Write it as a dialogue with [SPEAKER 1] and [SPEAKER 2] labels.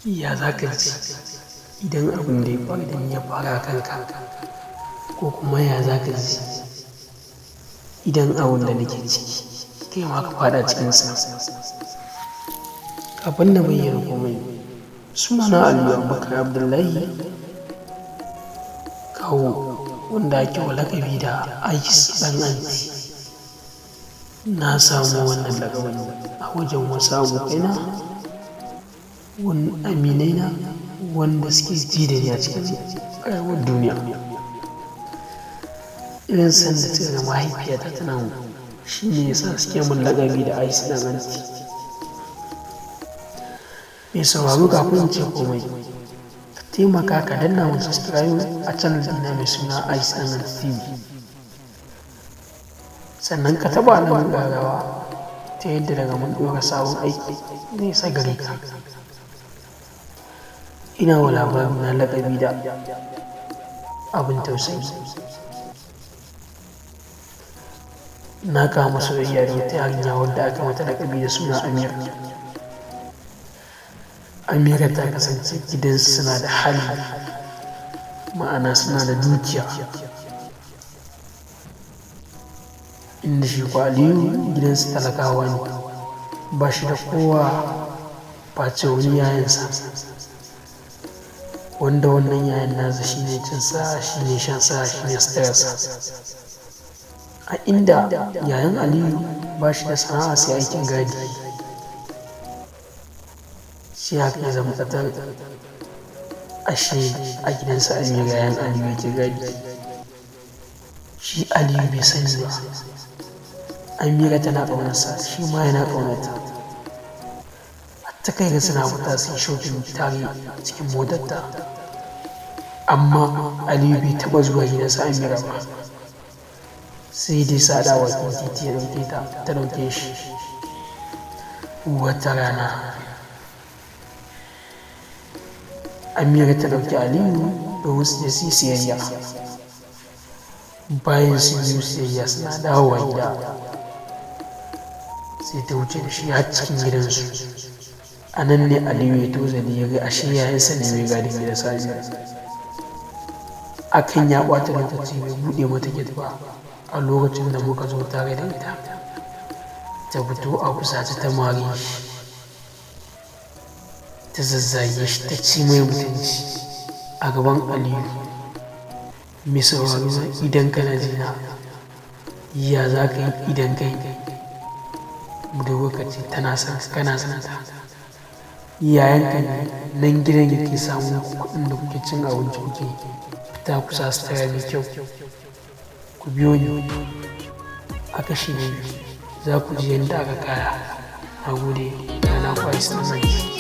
[SPEAKER 1] Ya za ka ji idan abin da ya faru da ni ya faru a kanka, ko kuma ya za ka ji idan abin da nake ciki kai ma ka faɗa cikinsa? Kafin na bayyana komai, sunana Aliyu Abubakar Abdullahi Kawo, wanda ake wa laƙabi da Ice ɗan Anti. Na samu wannan laƙabin a wajen wasu abokaina, wani aminaina wanda suke ji da ni a cikin rayuwar duniya. Irin sanda suka ga mahaifiyata tana mun, shi ne ya sa suke mun laƙabi da Ice ɗan Anti. Mai sauraro, kafin in ce komai, ka taimaka ka danna mun subscribe a channel ɗina mai suna Ice ɗan Anti TV. Sannan ka taɓa alamar ƙararrawa ta yadda daga mun ɗora sabon aiki zai isa gare ka. Ina wa labarina laƙabi da abin tausayi. Na kama soyayya da wata yarinya wadda aka mata laƙabi da suna Amira. Amira ta kasance gidansu suna da hali, ma'ana suna da dukiya. Inda shi ko Aliyu gidansu talakawa ne, ba shi da kowa face wani yayansa, wanda wannan yayan nasa shi ne cinsa, shi ne shansa, shi ne suturarsa. A inda yayan Aliyu ba shi da sana'a sai aikin gadi. Sai haka ya zama ƙatar ashe a gidansa Amira yayan Aliyu yake gadi. Shi Aliyu bai sani ba. Amira tana ƙaunarsa, shi ma yana ƙaunarta. Har ta kai ga suna fita su yi shopping tare cikin motarta. Amma Aliyu bai taɓa zuwa gidansa Amira ba. Sai dai su haɗu a bakin titi ya ɗauke ta, ta ɗauke shi. Wata rana Amira ta ɗauki Aliyu domin su je su yi siyayya. Bayan sun yi siyayya suna dawowa gida, sai ta wuce da shi har cikin gidansu. A nan ne Aliyu ya tozali ya ga ashe yayansa ne mai gadin gidansa Amira. Akan ya ɓata lokaci bai buɗe mata gate ba a lokacin da muka zo tare da ita. Ta fito a fusace ta mare shi, ta zazzage shi, ta ci mai mutunci a gaban Aliyu. Mai sauraro, idan kana jina, ya za ka yi idan kai budurwarka ce tana son kana son ta? Yayanka ne nan gidan yake samun kuɗin da kuke cin abinci, kuke fita ku sa sutura mai kyau. Ku biyo ni a kashi na biyu, za ku ji yadda aka kaya. Na gode, na naku Ice ɗan Anti.